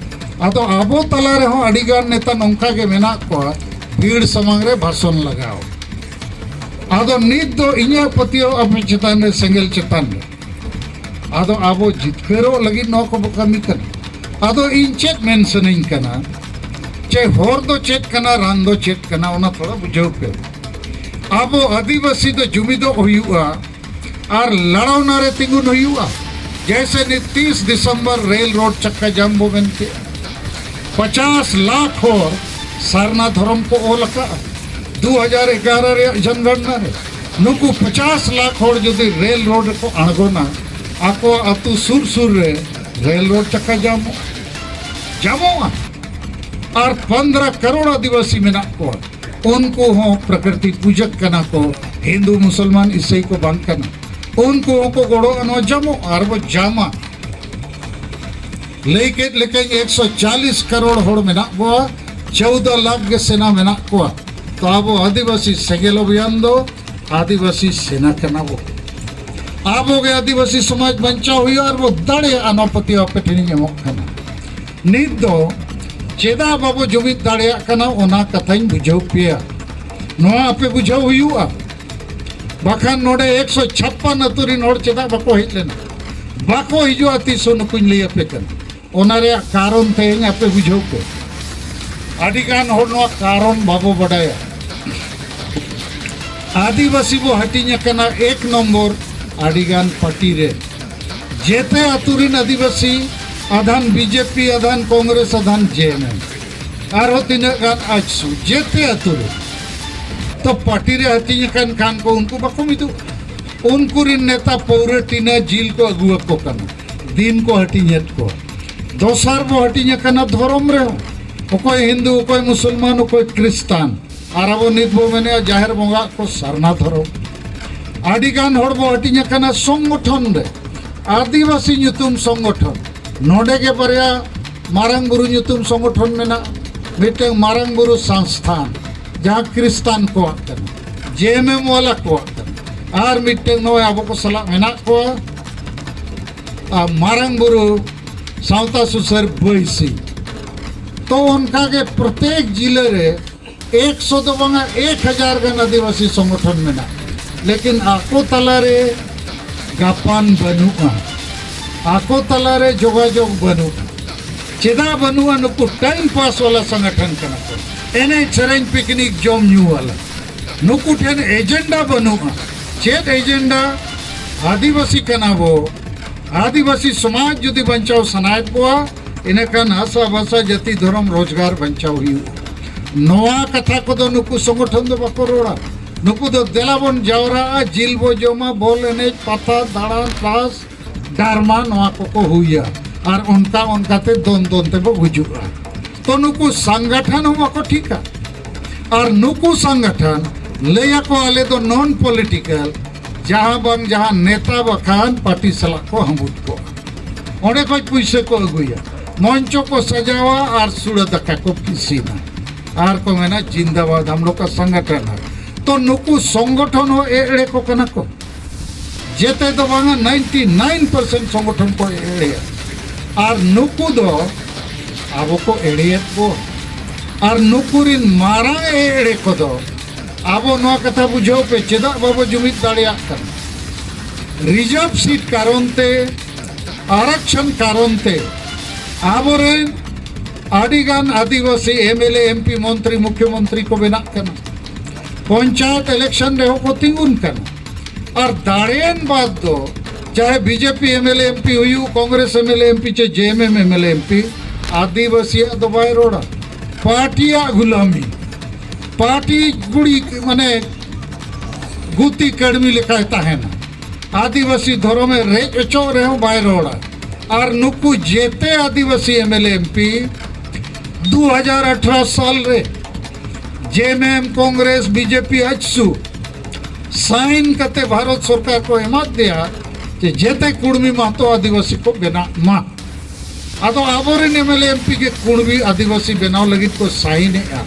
ᱟᱫᱚ ᱟᱵᱚ ᱛᱟᱞᱟ ᱨᱮᱦᱚᱸ ᱟᱹᱰᱤᱜᱟᱱ ᱱᱮᱛᱟ ᱱᱚᱝᱠᱟ ᱜᱮ ᱢᱮᱱᱟᱜ ᱠᱚᱣᱟ, ᱵᱷᱤᱲ ᱥᱟᱢᱟᱝ ᱨᱮ ᱵᱷᱟᱥᱚᱱ ᱞᱟᱜᱟᱣ᱾ ᱟᱫᱚ ᱱᱤᱛ ᱫᱚ ᱤᱧᱟᱹᱜ ᱯᱟᱹᱛᱭᱟᱹᱣ ᱟᱯᱮ ᱪᱮᱛᱟᱱ ᱨᱮ, ᱥᱮᱸᱜᱮᱞ ᱪᱮᱛᱟᱱ ᱨᱮ᱾ ᱟᱫᱚ ᱟᱵᱚ ᱡᱤᱛᱠᱟᱹᱨᱚᱜ ᱞᱟᱹᱜᱤᱫ ᱱᱚᱣᱟ ᱠᱚᱵᱚ ᱠᱟᱹᱢᱤ ᱠᱟᱱᱟ᱾ ᱟᱫᱚ ᱤᱧ ᱪᱮᱫ ᱢᱮᱱ ᱥᱟᱱᱟᱧ ᱠᱟᱱᱟ, ᱪᱮ ᱦᱚᱨ ᱫᱚ ᱪᱮᱫ ᱠᱟᱱᱟ, ᱨᱟᱱ ᱫᱚ ᱪᱮᱫ ᱠᱟᱱᱟ, ᱚᱱᱟ ᱛᱷᱚᱲᱟ ᱵᱩᱡᱷᱟᱹᱣ ᱯᱮ᱾ ᱟᱵᱚ ᱟᱹᱫᱤᱵᱟᱹᱥᱤ ᱫᱚ ᱡᱩᱢᱤᱫᱚᱜ ᱦᱩᱭᱩᱜᱼᱟ ᱟᱨ ᱞᱟᱲᱟᱣᱱᱟ ᱨᱮ ᱛᱤᱸᱜᱩᱱ ᱦᱩᱭᱩᱜᱼᱟ᱾ ᱡᱮᱭᱥᱮ ᱱᱤᱛ ᱛᱤᱥ ᱫᱤᱥᱚᱢᱵᱚᱨ ᱨᱮᱞ ᱨᱳᱰ ᱪᱟᱠᱟ ᱡᱟᱢ ᱵᱚ ᱢᱮᱱ ᱠᱮᱜᱼᱟ, ᱯᱚᱪᱟᱥ ᱞᱟᱠᱷ ᱦᱚᱲ ᱥᱟᱨᱱᱟ ᱫᱷᱚᱨᱚᱢ ᱠᱚ ᱚᱞ ᱟᱠᱟᱫᱼᱟ ᱫᱩ ᱦᱟᱡᱟᱨ ᱮᱜᱟᱨᱚ ᱨᱮᱭᱟᱜ ᱡᱚᱱᱜᱚᱬᱱᱟ ᱨᱮ᱾ ᱱᱩᱠᱩ ᱯᱚᱪᱟᱥ ᱞᱟᱠᱷ ᱦᱚᱲ ᱡᱩᱫᱤ ᱨᱮᱞ ᱨᱳᱰ ᱨᱮᱠᱚ ᱟᱬᱜᱚᱱᱟ, ᱟᱠᱚᱣᱟᱜ ᱟᱹᱛᱩ ᱥᱩᱨ ᱥᱩᱨ ᱨᱮ ᱨᱮᱞ ᱨᱳᱰ ᱪᱟᱠᱟ ᱡᱟᱢᱚᱜᱼᱟ, ᱡᱟᱢᱚᱜᱼᱟ᱾ ᱟᱨ ᱯᱚᱱᱫᱽᱨᱚ ᱠᱟᱨᱳᱲ ᱟᱹᱫᱤᱵᱟᱹᱥᱤ ᱢᱮᱱᱟᱜ ᱠᱚᱣᱟ, ᱩᱱᱠᱩ ᱦᱚᱸ ᱯᱨᱚᱠᱨᱤᱛᱤ ᱯᱩᱡᱟᱹᱠ ᱠᱟᱱᱟ ᱠᱚ, ᱦᱤᱱᱫᱩ ᱢᱩᱥᱚᱞᱢᱟᱱ ᱤᱥᱟᱹᱭ ᱠᱚ ᱵᱟᱝ ᱠᱟᱱᱟ᱾ ᱩᱱᱠᱩ ᱦᱚᱸᱠᱚ ᱜᱚᱲᱚᱜᱼᱟ ᱱᱚᱣᱟ ᱡᱟᱢᱚᱜ, ᱟᱨ ᱵᱚ ᱡᱟᱢᱟ᱾ ᱞᱟᱹᱭ ᱠᱮᱫ ᱞᱮᱠᱟᱧ, ᱮᱠᱥᱚ ᱪᱟᱞᱤᱥ ᱠᱟᱨᱳᱲ ᱦᱚᱲ ᱢᱮᱱᱟᱜ ᱠᱚᱣᱟ, ᱪᱳᱣᱫᱟ ᱞᱟᱠᱷ ᱜᱮ ᱥᱮᱱᱟ ᱢᱮᱱᱟᱜ ᱠᱚᱣᱟ᱾ ᱛᱚ ᱟᱵᱚ ᱟᱹᱫᱤᱵᱟᱹᱥᱤ ᱥᱮᱸᱜᱮᱞ ᱚᱵᱷᱤᱭᱟᱱ ᱫᱚ ᱟᱹᱫᱤᱵᱟᱹᱥᱤ ᱥᱮᱱᱟ ᱠᱟᱱᱟ ᱵᱚ᱾ ᱟᱵᱚ ᱜᱮ ᱟᱹᱫᱤᱵᱟᱹᱥᱤ ᱥᱚᱢᱟᱡᱽ ᱵᱟᱧᱪᱟᱣ ᱦᱩᱭᱩᱜᱼᱟ ᱟᱨ ᱵᱚ ᱫᱟᱲᱮᱭᱟᱜᱼᱟ, ᱱᱚᱣᱟ ᱯᱟᱹᱛᱭᱟᱹᱣ ᱟᱯᱮ ᱴᱷᱮᱱᱤᱧ ᱮᱢᱚᱜ ᱠᱟᱱᱟ᱾ ᱱᱤᱛ ᱫᱚ ᱪᱮᱫᱟᱜ ᱵᱟᱵᱚ ᱡᱩᱢᱤᱫ ᱫᱟᱲᱮᱭᱟᱜ ᱠᱟᱱᱟ, ᱚᱱᱟ ᱠᱟᱛᱷᱟᱧ ᱵᱩᱡᱷᱟᱹᱣ ᱯᱮᱭᱟ᱾ ᱱᱚᱣᱟ ᱟᱯᱮ ᱵᱩᱡᱷᱟᱹᱣ ᱦᱩᱭᱩᱜᱼᱟ᱾ ᱵᱟᱠᱷᱟᱱ ᱱᱚᱰᱮ ᱮᱠᱥᱚ ᱪᱷᱟᱯᱯᱟᱱ ᱟᱹᱛᱩ ᱨᱤᱱ ᱦᱚᱲ ᱪᱮᱫᱟᱜ ᱵᱟᱠᱚ ᱦᱮᱡ ᱞᱮᱱᱟ? ᱵᱟᱠᱚ ᱦᱤᱡᱩᱜᱼᱟ ᱛᱤᱥ ᱦᱚᱸ, ᱱᱩᱠᱩᱧ ᱞᱟᱹᱭ ᱟᱯᱮ ᱠᱟᱱᱟ᱾ ᱚᱱᱟ ᱨᱮᱭᱟᱜ ᱠᱟᱨᱚᱱ ᱛᱮᱦᱮᱧ ᱟᱯᱮ ᱵᱩᱡᱷᱟᱹᱣ ᱯᱮ᱾ ᱟᱹᱰᱤ ᱜᱟᱱ ᱦᱚᱲ ᱱᱚᱣᱟ ᱠᱟᱨᱚᱱ ᱵᱟᱵᱚ ᱵᱟᱰᱟᱭᱟ᱾ ᱟᱹᱫᱤᱵᱟᱹᱥᱤ ᱵᱚ ᱦᱟᱹᱴᱤᱧ ᱟᱠᱟᱱᱟ, ᱮᱠ ᱱᱚᱢᱵᱚᱨ ᱟᱹᱰᱤ ᱜᱟᱱ ᱯᱟᱨᱴᱤ ᱨᱮ᱾ ᱡᱮᱛᱮ ᱟᱹᱛᱩ ᱨᱤᱱ ᱟᱹᱫᱤᱵᱟᱹᱥᱤ, ᱟᱫᱷᱟᱱ ᱵᱤᱡᱮᱯᱤ, ᱟᱫᱷᱟᱱ ᱠᱚᱝᱜᱨᱮᱥ, ᱟᱫᱷᱟᱱ ᱡᱮ ᱮᱢ ᱮᱢ, ᱟᱨᱦᱚᱸ ᱛᱤᱱᱟᱹᱜ ᱜᱟᱱ ᱟᱡᱥᱩ, ᱡᱮᱛᱮ ᱟᱹᱛᱩ ᱨᱮ᱾ ᱛᱚ ᱯᱟᱨᱴᱤ ᱨᱮ ᱦᱟᱹᱴᱤᱧ ᱟᱠᱟᱱ ᱠᱷᱟᱱ ᱠᱚ, ᱩᱱᱠᱩ ᱵᱟᱠᱚ ᱢᱤᱫᱚᱜ᱾ ᱩᱱᱠᱩ ᱨᱤᱱ ᱱᱮᱛᱟ ᱯᱟᱹᱣᱨᱟᱹ ᱴᱤᱱᱟ ᱡᱤᱞ ᱠᱚ ᱟᱹᱜᱩ ᱟᱠᱚ ᱠᱟᱱᱟ, ᱫᱤᱱ ᱠᱚ ᱦᱟᱹᱴᱤᱧᱮᱫ ᱠᱚᱣᱟ᱾ ᱫᱚᱥᱟᱨ ᱵᱚ ᱦᱟᱹᱴᱤᱧ ᱟᱠᱟᱱᱟ ᱫᱷᱚᱨᱚᱢ ᱨᱮᱦᱚᱸ, ᱚᱠᱚᱭ ᱦᱤᱱᱫᱩ, ᱚᱠᱚᱭ ᱢᱩᱥᱚᱞᱢᱟᱱ, ᱚᱠᱚᱭ ᱠᱨᱤᱥᱛᱟᱱ᱾ ᱟᱨ ᱟᱵᱚ ᱱᱤᱛ ᱵᱚ ᱢᱮᱱᱮᱜᱼᱟ ᱡᱟᱦᱮᱨ ᱵᱚᱸᱜᱟ ᱠᱚ ᱥᱟᱨᱱᱟ ᱫᱷᱚᱨᱚᱢ᱾ ᱟᱹᱰᱤ ᱜᱟᱱ ᱦᱚᱲ ᱵᱚ ᱦᱟᱹᱴᱤᱧ ᱟᱠᱟᱱᱟ ᱥᱚᱝᱜᱚᱴᱷᱚᱱ ᱨᱮ, ᱟᱹᱫᱤᱵᱟᱹᱥᱤ ᱧᱩᱛᱩᱢ ᱥᱚᱝᱜᱚᱴᱷᱚᱱ᱾ ᱱᱚᱰᱮ ᱜᱮ ᱵᱟᱨᱭᱟ ᱢᱟᱨᱟᱝ ᱵᱩᱨᱩ ᱧᱩᱛᱩᱢ ᱥᱚᱝᱜᱚᱴᱷᱚᱱ ᱢᱮᱱᱟᱜᱼᱟ, ᱢᱤᱫᱴᱟᱝ ᱢᱟᱨᱟᱝ ᱵᱩᱨᱩ ᱥᱚᱝᱥᱛᱷᱟᱱ, ᱡᱟᱦᱟᱸ ᱠᱨᱤᱥᱛᱟᱱ ᱠᱚᱣᱟᱜ ᱠᱟᱱᱟ, ᱡᱮ ᱮᱢ ᱮᱢ ᱣᱟᱞᱟ ᱠᱚᱣᱟᱜ ᱠᱟᱱᱟ, ᱟᱨ ᱢᱤᱫᱴᱟᱝ ᱱᱚᱜᱼᱚᱭ ᱟᱵᱚ ᱠᱚ ᱥᱟᱞᱟᱜ ᱢᱮᱱᱟᱜ ᱠᱚᱣᱟ, ᱟᱨ ᱢᱟᱨᱟᱝ ᱵᱩᱨᱩ ᱥᱟᱶᱛᱟ ᱥᱩᱥᱟᱹᱨ ᱵᱟᱹᱭᱥᱤ᱾ ᱛᱚ ᱚᱱᱠᱟ ᱜᱮ ᱯᱨᱚᱛᱮᱠ ᱡᱤᱞᱟᱹ ᱨᱮ ᱮᱠᱥᱚ ᱫᱚ ᱵᱟᱝᱟ, ᱮᱠ ᱦᱟᱡᱟᱨ ᱜᱟᱱ ᱟᱹᱫᱤᱵᱟᱹᱥᱤ ᱥᱚᱝᱜᱚᱴᱷᱚᱱ ᱢᱮᱱᱟᱜᱼᱟ, ᱞᱮᱠᱤᱱ ᱟᱠᱚ ᱛᱟᱞᱟᱨᱮ ᱜᱟᱯᱟᱱ ᱵᱟᱹᱱᱩᱜᱼᱟ, ᱟᱠᱚ ᱛᱟᱞᱟᱨᱮ ᱡᱳᱜᱟᱡᱳᱜᱽ ᱵᱟᱹᱱᱩᱜᱼᱟ᱾ ᱪᱮᱫᱟᱜ ᱵᱟᱹᱱᱩᱜᱼᱟ? ᱱᱩᱠᱩ ᱴᱟᱭᱤᱢ ᱯᱟᱥ ᱣᱟᱞᱟ ᱥᱚᱝᱜᱚᱴᱷᱚᱱ ᱠᱟᱱᱟ ᱠᱚ᱾ ᱮᱱᱮᱡ ᱥᱮᱨᱮᱧ ᱯᱤᱠᱱᱤᱠ ᱡᱚᱢ ᱧᱩ ᱣᱟᱞᱟ᱾ ᱱᱩᱠᱩ ᱴᱷᱮᱱ ᱮᱡᱮᱱᱰᱟ ᱵᱟᱹᱱᱩᱜᱼᱟ᱾ ᱪᱮᱫ ᱮᱡᱮᱱᱰᱟ? ᱟᱹᱫᱤᱵᱟᱹᱥᱤ ᱠᱟᱱᱟ ᱵᱚ, ᱟᱹᱫᱤᱵᱟᱹᱥᱤ ᱥᱚᱢᱟᱡᱽ ᱡᱩᱫᱤ ᱵᱟᱧᱪᱟᱣ ᱥᱟᱱᱟᱭᱮᱫ ᱵᱚᱣᱟ, ᱤᱱᱟᱹᱠᱷᱟᱱ ᱦᱟᱥᱟ ᱵᱷᱟᱥᱟ ᱡᱟᱹᱛᱤ ᱫᱷᱚᱨᱚᱢ ᱨᱳᱡᱽᱜᱟᱨ ᱵᱟᱧᱪᱟᱣ ᱦᱩᱭᱩᱜᱼᱟ᱾ ᱱᱚᱣᱟ ᱠᱟᱛᱷᱟ ᱠᱚᱫᱚ ᱱᱩᱠᱩ ᱥᱚᱝᱜᱚᱴᱷᱚᱱ ᱫᱚ ᱵᱟᱠᱚ ᱨᱚᱲᱟ᱾ ᱱᱩᱠᱩ ᱫᱚ ᱫᱮᱞᱟ ᱵᱚᱱ ᱡᱟᱣᱨᱟᱜᱼᱟ, ᱡᱤᱞ ᱵᱚ ᱡᱚᱢᱟ, ᱵᱚᱞ ᱮᱱᱮᱡ, ᱯᱟᱛᱟ ᱫᱟᱬᱟᱱ, ᱨᱟᱥ ᱰᱟᱨᱢᱟ, ᱱᱚᱣᱟ ᱠᱚᱠᱚ ᱦᱩᱭᱟ᱾ ᱟᱨ ᱚᱱᱠᱟ ᱚᱱᱠᱟᱛᱮ ᱫᱚᱱ ᱫᱚᱱ ᱛᱮᱵᱚ ᱜᱩᱡᱩᱜᱼᱟ᱾ ᱛᱚ ᱱᱩᱠᱩ ᱥᱚᱝᱜᱚᱴᱷᱚᱱ ᱦᱚᱸ ᱵᱟᱠᱚ ᱴᱷᱤᱠᱟ᱾ ᱟᱨ ᱱᱩᱠᱩ ᱥᱚᱝᱜᱚᱴᱷᱚᱱ ᱞᱟᱹᱭᱟᱠᱚ ᱟᱞᱮ ᱫᱚ ᱱᱚᱱ ᱯᱚᱞᱤᱴᱤᱠᱟᱞ, ᱡᱟᱦᱟᱸ ᱵᱟᱝ ᱡᱟᱦᱟᱸ ᱱᱮᱛᱟ ᱵᱟᱠᱷᱟᱱ ᱯᱟᱨᱴᱤ ᱥᱟᱞᱟᱜ ᱠᱚ ᱦᱟᱹᱢᱵᱩᱫ ᱠᱚᱜᱼᱟ᱾ ᱚᱸᱰᱮ ᱠᱷᱚᱡ ᱯᱩᱭᱥᱟᱹ ᱠᱚ ᱟᱹᱜᱩᱭᱟ, ᱢᱚᱧᱪᱚ ᱠᱚ ᱥᱟᱡᱟᱣᱟ ᱟᱨ ᱥᱩᱲᱟᱹ ᱫᱟᱠᱟ ᱠᱚ ᱤᱥᱤᱱᱟ᱾ ᱟᱨ ᱠᱚ ᱢᱮᱱᱟ, "ᱡᱤᱱᱫᱟᱵᱟᱫ ᱦᱟᱢ ᱞᱳᱜ ᱠᱟ ᱥᱚᱝᱜᱚᱴᱷᱚᱱ ᱦᱟᱭ᱾" ᱛᱚ ᱱᱩᱠᱩ ᱥᱚᱝᱜᱚᱴᱷᱚᱱ ᱦᱚᱸ ᱮᱲᱮ ᱠᱚ ᱠᱟᱱᱟ ᱠᱚ, ᱡᱮᱛᱮ ᱫᱚ ᱵᱟᱝᱟ, ᱱᱟᱭᱤᱱᱴᱤ ᱱᱟᱭᱤᱱ ᱯᱟᱨᱥᱮᱱᱴ ᱥᱚᱝᱜᱚᱴᱷᱚᱱ ᱠᱚ ᱮᱲᱮᱭᱟ᱾ ᱟᱨ ᱱᱩᱠᱩ ᱫᱚ ᱟᱵᱚ ᱠᱚ ᱮᱲᱮᱭᱮᱫ ᱵᱚ᱾ ᱟᱨ ᱱᱩᱠᱩ ᱨᱤᱱ ᱢᱟᱨᱟᱝ ᱮᱲᱮ ᱠᱚᱫᱚ, ᱟᱵᱚ ᱱᱚᱣᱟ ᱠᱟᱛᱷᱟ ᱵᱩᱡᱷᱟᱹᱣ ᱯᱮ, ᱪᱮᱫᱟᱜ ᱵᱟᱵᱚ ᱡᱩᱢᱤᱫ ᱫᱟᱲᱮᱭᱟᱜ ᱠᱟᱱᱟ? ᱨᱤᱡᱟᱨᱵᱷ ᱥᱤᱴ ᱠᱟᱨᱚᱱ ᱛᱮ, ᱟᱨᱟᱠᱥᱚᱱ ᱠᱟᱨᱚᱱ ᱛᱮ ᱟᱵᱚᱨᱮᱱ ᱟᱹᱰᱤᱜᱟᱱ ᱟᱹᱫᱤᱵᱟᱹᱥᱤ ᱮᱢ ᱮᱞ ᱮ, ᱮᱢ ᱯᱤ, ᱢᱚᱱᱛᱨᱤ, ᱢᱩᱠᱷᱭᱚᱢᱚᱱᱛᱨᱤ ᱠᱚ ᱵᱮᱱᱟᱜ ᱠᱟᱱᱟ᱾ ᱯᱚᱧᱪᱟᱭᱮᱛ ᱤᱞᱮᱠᱥᱚᱱ ᱨᱮᱦᱚᱸ ᱠᱚ ᱛᱤᱸᱜᱩᱱ ᱠᱟᱱᱟ᱾ ᱟᱨ ᱫᱟᱲᱮᱭᱮᱱ ᱵᱟᱫ ᱫᱚ ᱪᱟᱦᱮ BJP M L A, M P ᱦᱩᱭᱩᱜ, Congress M L A, M P ᱪᱮ ᱡᱮ ᱮᱢ ᱮᱢ ᱮᱢ ᱮᱞ ᱮ, ᱮᱢ ᱯᱤ, ᱟᱹᱫᱤᱵᱟᱹᱥᱤᱭᱟᱜ ᱫᱚ ᱵᱟᱭ ᱨᱚᱲᱟ, ᱯᱟᱨᱴᱤᱭᱟᱜ ᱜᱩᱞᱟᱢᱤ, ᱯᱟᱨᱴᱤ ᱜᱩᱲᱤ ᱢᱟᱱᱮ ᱜᱩᱛᱤ ᱠᱟᱹᱲᱢᱤ ᱞᱮᱠᱟᱭ ᱛᱟᱦᱮᱱᱟ᱾ ᱟᱹᱫᱤᱵᱟᱹᱥᱤ ᱫᱷᱚᱨᱚᱢᱮ ᱨᱮᱡ ᱚᱪᱚᱜ ᱨᱮᱦᱚᱸ ᱵᱟᱭ ᱨᱚᱲᱟ᱾ ᱟᱨ ᱱᱩᱠᱩ ᱡᱮᱛᱮ ᱟᱹᱫᱤᱵᱟᱹᱥᱤ ᱮᱢ ᱮᱞ ᱮ, ᱮᱢ ᱯᱤ ᱫᱩ ᱦᱟᱡᱟᱨ ᱟᱴᱷᱨᱚ ᱥᱟᱞ ᱨᱮ ᱡᱮ ᱮᱢ ᱮᱢ, ᱠᱚᱝᱜᱨᱮᱥ, ᱵᱤᱡᱮᱯᱤ ᱟᱡᱥᱩ ᱥᱟᱭᱤᱱ ᱠᱟᱛᱮ ᱵᱷᱟᱨᱚᱛ ᱥᱚᱨᱠᱟᱨ ᱠᱚ ᱮᱢᱟᱫ ᱫᱮᱭᱟ ᱡᱮ ᱡᱮᱛᱮ ᱠᱩᱲᱢᱤ ᱢᱟᱦᱛᱚ ᱟᱹᱫᱤᱵᱟᱹᱥᱤ ᱠᱚ ᱵᱮᱱᱟᱜ ᱢᱟ᱾ ᱟᱫᱚ ᱟᱵᱚᱨᱮᱱ ᱮᱢ ᱮᱞ ᱮ, ᱮᱢ ᱯᱤ ᱜᱮ ᱠᱩᱲᱢᱤ ᱟᱹᱫᱤᱵᱟᱹᱥᱤ ᱵᱮᱱᱟᱣ ᱞᱟᱹᱜᱤᱫ ᱠᱚ ᱥᱟᱭᱤᱱᱮᱜᱼᱟ᱾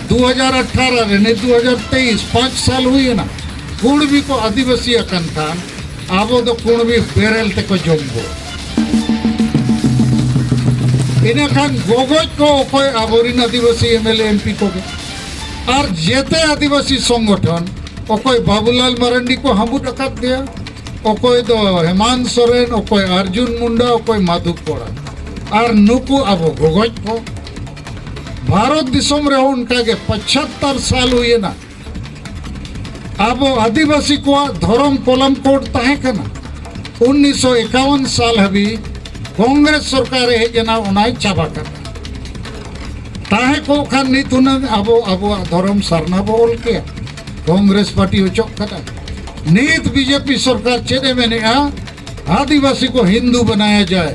ᱫᱩ ᱦᱟᱡᱟᱨ ᱟᱴᱷᱟᱨᱚ ᱨᱮ, ᱱᱤᱛ ᱫᱩ ᱦᱟᱡᱟᱨ ᱛᱮᱭᱤᱥ, ᱯᱟᱸᱪ ᱥᱟᱞ ᱦᱩᱭᱮᱱᱟ᱾ ᱠᱩᱲᱢᱤ ᱠᱚ ᱟᱹᱫᱤᱵᱟᱹᱥᱤ ᱟᱠᱟᱱ ᱠᱷᱟᱱ ᱟᱵᱚ ᱫᱚ ᱠᱩᱲᱢᱤ ᱵᱮᱨᱮᱞ ᱛᱮᱠᱚ ᱡᱚᱢ ᱵᱚ᱾ ᱤᱱᱟᱹᱠᱷᱟᱱ ᱜᱚᱜᱚᱡ ᱠᱚ ᱚᱠᱚᱭ? ᱟᱵᱚᱨᱮᱱ ᱟᱹᱫᱤᱵᱟᱹᱥᱤ ᱮᱢ ᱮᱞ ᱮ, ᱮᱢ ᱯᱤ ᱠᱚᱜᱮ᱾ ᱟᱨ ᱡᱮᱛᱮ ᱟᱹᱫᱤᱵᱟᱹᱥᱤ ᱥᱚᱝᱜᱚᱴᱷᱚᱱ, ᱚᱠᱚᱭ ᱵᱟᱵᱩᱞᱟᱞ ᱢᱟᱨᱟᱱᱰᱤ ᱠᱚ ᱦᱟᱢᱩᱫ ᱟᱠᱟᱫ ᱫᱮᱭᱟ, ᱚᱠᱚᱭ ᱫᱚ ᱦᱮᱢᱟᱱᱛ ᱥᱚᱨᱮᱱ, ᱚᱠᱚᱭ ᱟᱨᱡᱩᱱ ᱢᱩᱱᱰᱟ, ᱚᱠᱚᱭ ᱢᱟᱫᱷᱩ ᱠᱚᱲᱟ᱾ ᱟᱨ ᱱᱩᱠᱩ ᱟᱵᱚ ᱜᱚᱜᱚᱡ ᱠᱚ᱾ ᱵᱷᱟᱨᱚᱛ ᱫᱤᱥᱚᱢ ᱨᱮᱦᱚᱸ ᱚᱱᱠᱟᱜᱮ ᱯᱚᱸᱪᱟᱛᱛᱚᱨ ᱥᱟᱞ ᱦᱩᱭᱮᱱᱟ᱾ ᱟᱵᱚ ᱟᱹᱫᱤᱵᱟᱹᱥᱤ ᱠᱚᱣᱟᱜ ᱫᱷᱚᱨᱚᱢ ᱠᱚᱞᱚᱢ ᱠᱳᱰ ᱛᱟᱦᱮᱸ ᱠᱟᱱᱟ᱾ ᱩᱱᱤᱥᱥᱚ ᱮᱠᱟᱣᱚᱱ ᱥᱟᱞ ᱦᱟᱹᱵᱤᱡ ᱠᱚᱝᱜᱨᱮᱥ ᱥᱚᱨᱠᱟᱨᱮ ᱦᱮᱡ ᱮᱱᱟ, ᱚᱱᱟᱭ ᱪᱟᱵᱟ ᱠᱟᱫᱟ᱾ ᱛᱟᱦᱮᱸ ᱠᱚᱜ ᱠᱷᱟᱱ ᱱᱤᱛ ᱦᱩᱱᱟᱹᱝ ᱟᱵᱚ ᱟᱵᱚᱣᱟᱜ ᱫᱷᱚᱨᱚᱢ ᱥᱟᱨᱱᱟ ᱵᱚ ᱚᱞ ᱠᱮᱭᱟ᱾ ᱠᱚᱝᱜᱨᱮᱥ ᱯᱟᱨᱴᱤ ᱚᱪᱚᱜ ᱠᱟᱫᱟ᱾ ᱱᱤᱛ ᱵᱤᱡᱮᱯᱤ ᱥᱚᱨᱠᱟᱨ ᱪᱮᱫ ᱮ ᱢᱮᱱᱮᱜᱼᱟ? ᱟᱹᱫᱤᱵᱟᱹᱥᱤ ᱠᱚ ᱦᱤᱱᱫᱩ ᱵᱟᱱᱟᱭᱟ ᱡᱟᱭ,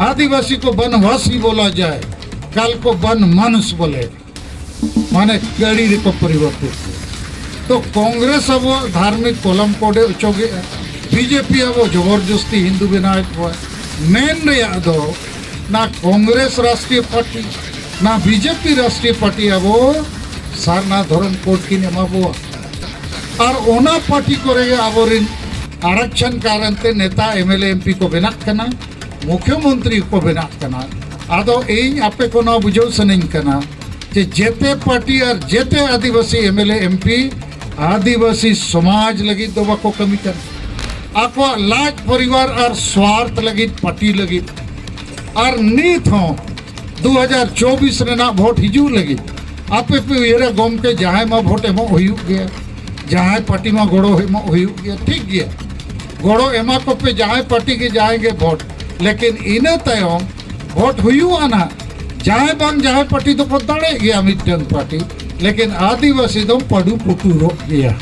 ᱟᱹᱫᱤᱵᱟᱹᱥᱤ ᱠᱚ ᱵᱟᱱᱣᱟᱥᱤ ᱵᱚᱞᱟ ᱡᱟᱭ, ᱠᱟᱞ ᱠᱚ ᱵᱟᱱ ᱢᱟᱱᱩᱥ ᱵᱚᱞᱮ, ᱢᱟᱱᱮ ᱠᱟᱹᱲᱤ ᱨᱮᱠᱚ ᱯᱚᱨᱤᱵᱚᱨᱛᱤᱛ ᱠᱚᱣᱟ᱾ ᱛᱚ ᱠᱚᱝᱜᱨᱮᱥ ᱟᱵᱚᱣᱟᱜ ᱫᱷᱟᱨᱢᱤᱠ ᱠᱚᱞᱚᱢ ᱠᱳᱰᱮ ᱚᱪᱚᱜᱮᱜᱼᱟ, ᱵᱤᱡᱮᱯᱤ ᱟᱵᱚ ᱡᱚᱵᱚᱨᱡᱚᱥᱛᱤ ᱦᱤᱱᱫᱩ ᱵᱮᱱᱟᱣᱮᱫ ᱠᱚᱣᱟ᱾ ᱢᱮᱱ ᱨᱮᱭᱟᱜ ᱫᱚ, ᱱᱟ ᱠᱚᱝᱜᱨᱮᱥ ᱨᱟᱥᱴᱨᱤᱭᱚ ᱯᱟᱨᱴᱤ, ᱱᱟ ᱵᱤᱡᱮᱯᱤ ᱨᱟᱥᱴᱨᱤᱭᱚ ᱯᱟᱨᱴᱤ ᱟᱵᱚ ᱥᱟᱨᱱᱟ ᱫᱷᱚᱨᱚᱢ ᱠᱳᱰ ᱠᱤᱱ ᱮᱢᱟ ᱵᱚᱣᱟ᱾ ᱟᱨ ᱚᱱᱟ ᱯᱟᱨᱴᱤ ᱠᱚᱨᱮ ᱜᱮ ᱟᱵᱚᱨᱤᱱ ᱟᱨᱟᱠᱪᱷᱚᱱ ᱠᱟᱨᱚᱱ ᱛᱮ ᱱᱮᱛᱟ, ᱮᱢ ᱮᱞ ᱮ, ᱮᱢ ᱯᱤ ᱠᱚ ᱵᱮᱱᱟᱜ ᱠᱟᱱᱟ, ᱢᱩᱠᱷᱭᱚᱢᱚᱱᱛᱨᱤ ᱠᱚ ᱵᱮᱱᱟᱜ ᱠᱟᱱᱟ᱾ ᱟᱫᱚ ᱤᱧ ᱟᱯᱮ ᱠᱚ ᱱᱚᱣᱟ ᱵᱩᱡᱷᱟᱹᱣ ᱥᱟᱱᱟᱧ ᱠᱟᱱᱟ ᱡᱮ ᱡᱮᱛᱮ ᱯᱟᱨᱴᱤ ᱟᱨ ᱡᱮᱛᱮ ᱟᱹᱫᱤᱵᱟᱹᱥᱤ ᱮᱢ ᱮᱞ ᱮ, ᱮᱢ ᱯᱤ ᱟᱹᱫᱤᱵᱟᱹᱥᱤ ᱥᱚᱢᱟᱡᱽ ᱞᱟᱹᱜᱤᱫ ᱫᱚ ᱵᱟᱠᱚ ᱠᱟᱹᱢᱤ ᱠᱟᱱᱟ, ᱟᱠᱚᱣᱟᱜ ᱞᱟᱡ ᱯᱚᱨᱤᱵᱟᱨ ᱟᱨ ᱥᱣᱟᱨᱛᱷ ᱞᱟᱹᱜᱤᱫ, ᱯᱟᱨᱴᱤ ᱞᱟᱹᱜᱤᱫ᱾ ᱟᱨ ᱱᱤᱛ ᱦᱚᱸ ᱫᱩ ᱦᱟᱡᱟᱨ ᱪᱚᱵᱵᱤᱥ ᱨᱮᱱᱟᱜ ᱵᱷᱳᱴ ᱦᱤᱡᱩᱜ ᱞᱟᱹᱜᱤᱫ ᱟᱯᱮ ᱯᱮ ᱩᱭᱦᱟᱹᱨᱟ, ᱜᱚᱢᱠᱮ, ᱡᱟᱦᱟᱸᱭ ᱢᱟ ᱵᱷᱳᱴ ᱮᱢᱚᱜ ᱦᱩᱭᱩᱜ ᱜᱮᱭᱟ, ᱡᱟᱦᱟᱸᱭ ᱯᱟᱨᱴᱤ ᱢᱟ ᱜᱚᱲᱚ ᱮᱢᱚᱜ ᱦᱩᱭᱩᱜ ᱜᱮᱭᱟ, ᱴᱷᱤᱠ ᱜᱮᱭᱟ, ᱜᱚᱲᱚ ᱮᱢᱟ ᱠᱚᱯᱮ ᱡᱟᱦᱟᱸᱭ ᱯᱟᱨᱴᱤ ᱜᱮ, ᱡᱟᱦᱟᱸᱭ ᱜᱮ ᱵᱷᱳᱴ, ᱞᱮᱠᱤᱱ ᱤᱱᱟᱹ ᱛᱟᱭᱚᱢ ᱵᱷᱳᱴ ᱦᱩᱭᱩᱜᱼᱟ ᱱᱟᱦᱟᱜ, ᱡᱟᱦᱟᱸᱭ ᱵᱟᱝ ᱡᱟᱦᱟᱸᱭ ᱯᱟᱨᱴᱤ ᱫᱚᱠᱚ ᱫᱟᱲᱮᱜ ᱜᱮᱭᱟ ᱢᱤᱫᱴᱟᱝ ᱯᱟᱨᱴᱤ, ᱞᱮᱠᱤᱱ ᱟᱹᱫᱤᱵᱟᱹᱥᱤ ᱫᱚᱢ ᱯᱟᱹᱰᱩ ᱯᱩᱴᱩᱨᱚᱜ ᱜᱮᱭᱟ᱾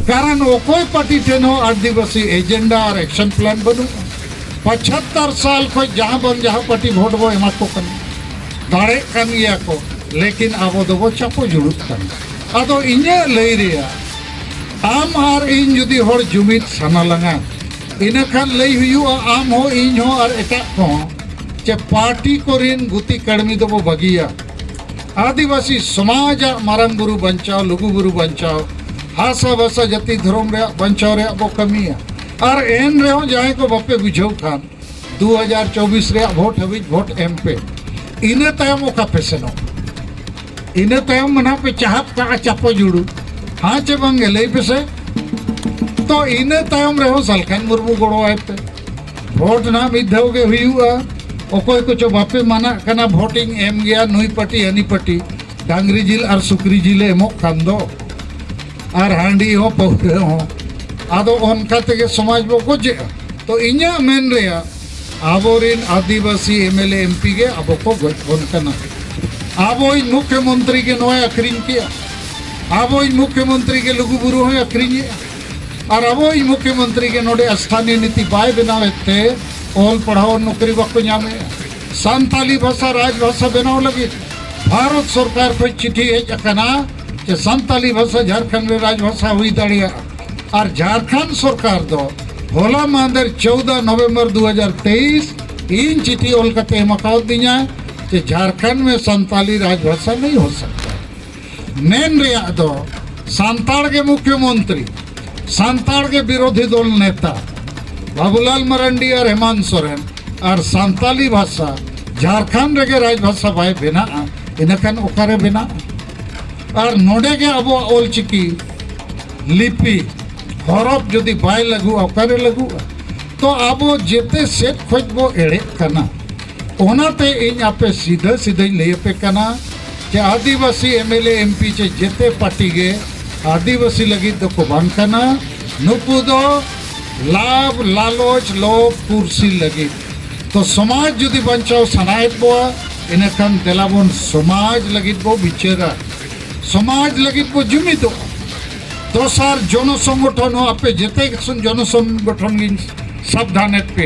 ᱠᱟᱨᱚᱱ ᱚᱠᱚᱭ ᱯᱟᱨᱴᱤ ᱴᱷᱮᱱ ᱦᱚᱸ ᱟᱹᱫᱤᱵᱟᱹᱥᱤ ᱮᱡᱮᱱᱰᱟ ᱟᱨ ᱮᱠᱥᱚᱱ ᱯᱞᱟᱱ ᱵᱟᱹᱱᱩᱜᱼᱟ᱾ ᱯᱚᱸᱪᱟᱛᱛᱚᱨ ᱥᱟᱞ ᱠᱷᱚᱱ ᱡᱟᱦᱟᱸ ᱵᱟᱝ ᱡᱟᱦᱟᱸ ᱯᱟᱨᱴᱤ ᱵᱷᱳᱴ ᱵᱚ ᱮᱢᱟ ᱠᱚ ᱠᱟᱱᱟ, ᱫᱟᱲᱮᱜ ᱠᱟᱱ ᱜᱮᱭᱟ ᱠᱚ, ᱞᱮᱠᱤᱱ ᱟᱵᱚ ᱫᱚᱵᱚ ᱪᱟᱯᱚ ᱡᱩᱲᱩᱜ ᱠᱟᱱᱟ᱾ ᱟᱫᱚ ᱤᱧᱟᱹᱜ ᱞᱟᱹᱭ ᱨᱮᱭᱟᱜ, ᱟᱢ ᱟᱨ ᱤᱧ ᱡᱩᱫᱤ ᱦᱚᱲ ᱡᱩᱢᱤᱫ ᱥᱟᱱᱟ ᱞᱟᱝᱟ, ᱤᱱᱟᱹᱠᱷᱟᱱ ᱞᱟᱹᱭ ᱦᱩᱭᱩᱜᱼᱟ, ᱟᱢ ᱦᱚᱸ, ᱤᱧ ᱦᱚᱸ ᱟᱨ ᱮᱴᱟᱜ ᱠᱚᱦᱚᱸ, ᱪᱮ ᱯᱟᱨᱴᱤ ᱠᱚᱨᱮᱱ ᱜᱩᱛᱤ ᱠᱟᱹᱲᱢᱤ ᱫᱚᱵᱚ ᱵᱟᱹᱜᱤᱭᱟ᱾ ᱟᱹᱫᱤᱵᱟᱹᱥᱤ ᱥᱚᱢᱟᱡᱟᱜ ᱢᱟᱨᱟᱝ ᱵᱩᱨᱩ ᱵᱟᱧᱪᱟᱣ, ᱞᱩᱜᱩ ᱵᱩᱨᱩ ᱵᱟᱧᱪᱟᱣ, ᱦᱟᱥᱟ ᱵᱷᱟᱥᱟ ᱡᱟᱹᱛᱤ ᱫᱷᱚᱨᱚᱢ ᱨᱮᱭᱟᱜ ᱵᱟᱧᱪᱟᱣ ᱨᱮᱭᱟᱜ ᱵᱚ ᱠᱟᱹᱢᱤᱭᱟ᱾ ᱟᱨ ᱮᱱ ᱨᱮᱦᱚᱸ ᱡᱟᱦᱟᱸᱭ ᱠᱚ ᱵᱟᱯᱮ ᱵᱩᱡᱷᱟᱹᱣ ᱠᱷᱟᱱ, ᱫᱩ ᱦᱟᱡᱟᱨ ᱪᱚᱵᱵᱤᱥ ᱨᱮᱭᱟᱜ ᱵᱷᱳᱴ ᱦᱟᱹᱵᱤᱡ ᱵᱷᱳᱴ ᱮᱢ ᱯᱮ᱾ ᱤᱱᱟᱹ ᱛᱟᱭᱚᱢ ᱚᱠᱟ ᱯᱮ ᱥᱮᱱᱚᱜ? ᱤᱱᱟᱹ ᱛᱟᱭᱚᱢ ᱢᱟ ᱱᱟᱦᱟᱜ ᱯᱮ ᱪᱟᱦᱟᱵ ᱠᱟᱜᱼᱟ ᱪᱟᱯᱚ ᱡᱩᱲᱩ᱾ ᱦᱮᱸ ᱪᱮ ᱵᱟᱝ ᱜᱮ, ᱞᱟᱹᱭ ᱯᱮᱥᱮ? ᱛᱚ ᱤᱱᱟᱹ ᱛᱟᱭᱚᱢ ᱨᱮᱦᱚᱸ ᱥᱟᱞᱠᱷᱟᱱ ᱢᱩᱨᱢᱩ ᱜᱚᱲᱚᱣᱟᱭ ᱯᱮ᱾ ᱵᱷᱳᱴ ᱱᱟᱦᱟᱜ ᱢᱤᱫ ᱫᱷᱟᱣ ᱜᱮ ᱦᱩᱭᱩᱜᱼᱟ᱾ ᱚᱠᱚᱭ ᱠᱚᱪᱚ ᱵᱟᱯᱮ ᱢᱟᱱᱟᱜ ᱠᱟᱱᱟ, ᱵᱷᱳᱴᱤᱧ ᱮᱢ ᱜᱮᱭᱟ ᱱᱩᱭ ᱯᱟᱹᱴᱤ ᱦᱟᱹᱱᱤ ᱯᱟᱹᱴᱤ, ᱰᱟᱝᱨᱤ ᱡᱤᱞ ᱟᱨ ᱥᱩᱠᱨᱤ ᱡᱤᱞᱮ ᱮᱢᱚᱜ ᱠᱟᱱ ᱫᱚ, ᱟᱨ ᱦᱟᱺᱰᱤ ᱦᱚᱸ ᱯᱟᱹᱣᱨᱟᱹ ᱦᱚᱸ᱾ ᱟᱫᱚ ᱚᱱᱠᱟ ᱛᱮᱜᱮ ᱥᱚᱢᱟᱡᱽ ᱵᱚ ᱜᱚᱡᱮᱜᱼᱟ᱾ ᱛᱚ ᱤᱧᱟᱹᱜ ᱢᱮᱱ ᱨᱮᱭᱟᱜ, ᱟᱵᱚᱨᱮᱱ ᱟᱹᱫᱤᱵᱟᱹᱥᱤ ᱮᱢ ᱮᱞ ᱮ, ᱮᱢ ᱯᱤ ᱜᱮ ᱟᱵᱚ ᱠᱚ ᱜᱚᱡ ᱵᱚᱱ ᱠᱟᱱᱟ᱾ ᱟᱵᱚᱭᱤᱡ ᱢᱩᱠᱷᱭᱚᱢᱚᱱᱛᱨᱤ ᱜᱮ ᱱᱚᱣᱟᱭ ᱟᱹᱠᱷᱨᱤᱧ ᱠᱮᱜᱼᱟ, ᱟᱵᱚᱭᱤᱡ ᱢᱩᱠᱷᱭᱚᱢᱚᱱᱛᱨᱤ ᱜᱮ ᱞᱩᱜᱩᱵᱩᱨᱩ ᱦᱚᱸᱭ ᱟᱹᱠᱷᱨᱤᱧᱮᱜᱼᱟ᱾ ᱟᱨ ᱟᱵᱚᱭᱤᱡ ᱢᱩᱠᱷᱭᱚᱢᱚᱱᱛᱨᱤ ᱜᱮ ᱱᱚᱰᱮ ᱥᱛᱷᱟᱱᱤᱭ ᱱᱤᱛᱤ ᱵᱟᱭ ᱵᱮᱱᱟᱣᱮᱫ ᱛᱮ ᱚᱞ ᱯᱟᱲᱦᱟᱣ ᱱᱚᱠᱨᱤ ᱵᱟᱠᱚ ᱧᱟᱢᱮᱜᱼᱟ᱾ ᱥᱟᱱᱛᱟᱞᱤ ᱵᱷᱟᱥᱟ ᱨᱟᱡᱽ ᱵᱷᱟᱥᱟ ᱵᱮᱱᱟᱣ ᱞᱟᱹᱜᱤᱫ ᱵᱷᱟᱨᱚᱛ ᱥᱚᱨᱠᱟᱨ ᱠᱷᱚᱱ ᱪᱤᱴᱷᱤ ᱦᱮᱡ ᱟᱠᱟᱱᱟ ᱡᱮ ᱥᱟᱱᱛᱟᱞᱤ ᱵᱷᱟᱥᱟ ᱡᱷᱟᱲᱠᱷᱚᱸᱰ ᱨᱮ ᱨᱟᱡᱽ ᱵᱷᱟᱥᱟ ᱦᱩᱭ ᱫᱟᱲᱮᱭᱟᱜᱼᱟ᱾ ᱟᱨ ᱡᱷᱟᱲᱠᱷᱚᱸᱰ ᱥᱚᱨᱠᱟᱨ ᱫᱚ ᱦᱚᱞᱟ ᱢᱟᱦᱫᱮᱨ ᱪᱳᱣᱫᱟ ᱱᱚᱵᱷᱮᱢᱵᱚᱨ ᱫᱩ ᱦᱟᱡᱟᱨ ᱛᱮᱭᱤᱥ ᱤᱧ ᱪᱤᱴᱷᱤ ᱚᱞ ᱠᱟᱛᱮ ᱮᱢ ᱟᱠᱟᱣᱟᱫᱤᱧᱟ ᱡᱮ ᱡᱷᱟᱲᱠᱷᱚᱸᱰ ᱢᱮ ᱥᱟᱱᱛᱟᱞᱤ ᱨᱟᱡᱽᱵᱷᱟᱥᱟ ᱱᱟᱦᱤ ᱦᱳ ᱥᱟᱠᱛᱟ᱾ ᱢᱮᱱ ᱨᱮᱭᱟᱜ ᱫᱚ ᱥᱟᱱᱛᱟᱲ ᱜᱮ ᱢᱩᱠᱷᱭᱚᱢᱚᱱᱛᱨᱤ, ᱥᱟᱱᱛᱟᱲ ᱜᱮ ᱵᱤᱨᱳᱫᱷᱤ ᱫᱚᱞ ᱱᱮᱛᱟ ᱵᱟᱵᱩᱞᱟᱞ ᱢᱟᱨᱟᱱᱰᱤ ᱟᱨ ᱦᱮᱢᱟᱱᱛ ᱥᱚᱨᱮᱱ ᱟᱨ ᱥᱟᱱᱛᱟᱞᱤ ᱵᱷᱟᱥᱟ ᱡᱷᱟᱲᱠᱷᱚᱸᱰ ᱨᱮᱜᱮ ᱨᱟᱡᱽᱵᱷᱟᱥᱟ ᱵᱟᱭ ᱵᱮᱱᱟᱜᱼᱟ, ᱤᱱᱟᱹᱠᱷᱟᱱ ᱚᱠᱟᱨᱮ ᱵᱮᱱᱟᱜᱼᱟ? ᱟᱨ ᱱᱚᱰᱮ ᱜᱮ ᱟᱵᱚᱣᱟᱜ ᱚᱞᱪᱤᱠᱤ ᱞᱤᱯᱤ ᱦᱚᱨᱚᱯ ᱡᱩᱫᱤ ᱵᱟᱭ ᱞᱟᱹᱜᱩᱜᱼᱟ, ᱚᱠᱟᱨᱮ ᱞᱟᱹᱜᱩᱜᱼᱟ? ᱛᱚ ᱟᱵᱚ ᱡᱮᱛᱮ ᱥᱮᱫ ᱠᱷᱚᱡ ᱵᱚ ᱮᱲᱮᱜ ᱠᱟᱱᱟ᱾ ᱚᱱᱟᱛᱮ ᱤᱧ ᱟᱯᱮ ᱥᱤᱫᱷᱟᱹ ᱥᱤᱫᱷᱟᱹᱧ ᱞᱟᱹᱭ ᱟᱯᱮ ᱠᱟᱱᱟ ᱡᱮ ᱟᱹᱫᱤᱵᱟᱹᱥᱤ ᱮᱢ ᱮᱞ ᱮ ᱮᱢ ᱯᱤ ᱪᱮ ᱡᱮᱛᱮ ᱯᱟᱨᱴᱤ ᱜᱮ ᱟᱹᱫᱤᱵᱟᱹᱥᱤ ᱞᱟᱹᱜᱤᱫ ᱫᱚᱠᱚ ᱵᱟᱝ ᱠᱟᱱᱟ᱾ ᱱᱩᱠᱩ ᱫᱚ ᱞᱟᱵᱷ, ᱞᱟᱞᱚᱪ, ᱞᱳᱵᱷ, ᱠᱩᱨᱥᱤ ᱞᱟᱹᱜᱤᱫ᱾ ᱛᱚ ᱥᱚᱢᱟᱡᱽ ᱡᱩᱫᱤ ᱵᱟᱧᱪᱟᱣ ᱥᱟᱱᱟᱭᱮᱫ ᱵᱚᱣᱟ, ᱤᱱᱟᱹᱠᱷᱟᱱ ᱫᱮᱞᱟ ᱵᱚᱱ ᱥᱚᱢᱟᱡᱽ ᱞᱟᱹᱜᱤᱫ ᱵᱚ ᱵᱤᱪᱟᱹᱨᱟ, ᱥᱚᱢᱟᱡᱽ ᱞᱟᱹᱜᱤᱫ ᱵᱚ ᱡᱩᱢᱤᱫᱚᱜᱼᱟ᱾ ᱫᱚᱥᱟᱨ ᱡᱚᱱᱚ ᱥᱚᱝᱜᱚᱴᱷᱚᱱ ᱦᱚᱸ ᱟᱯᱮ ᱡᱮᱛᱮ ᱡᱚᱱᱚ ᱥᱚᱝᱜᱚᱴᱷᱚᱱ ᱜᱤᱧ ᱥᱟᱵᱫᱷᱟᱱᱮᱫ ᱯᱮ,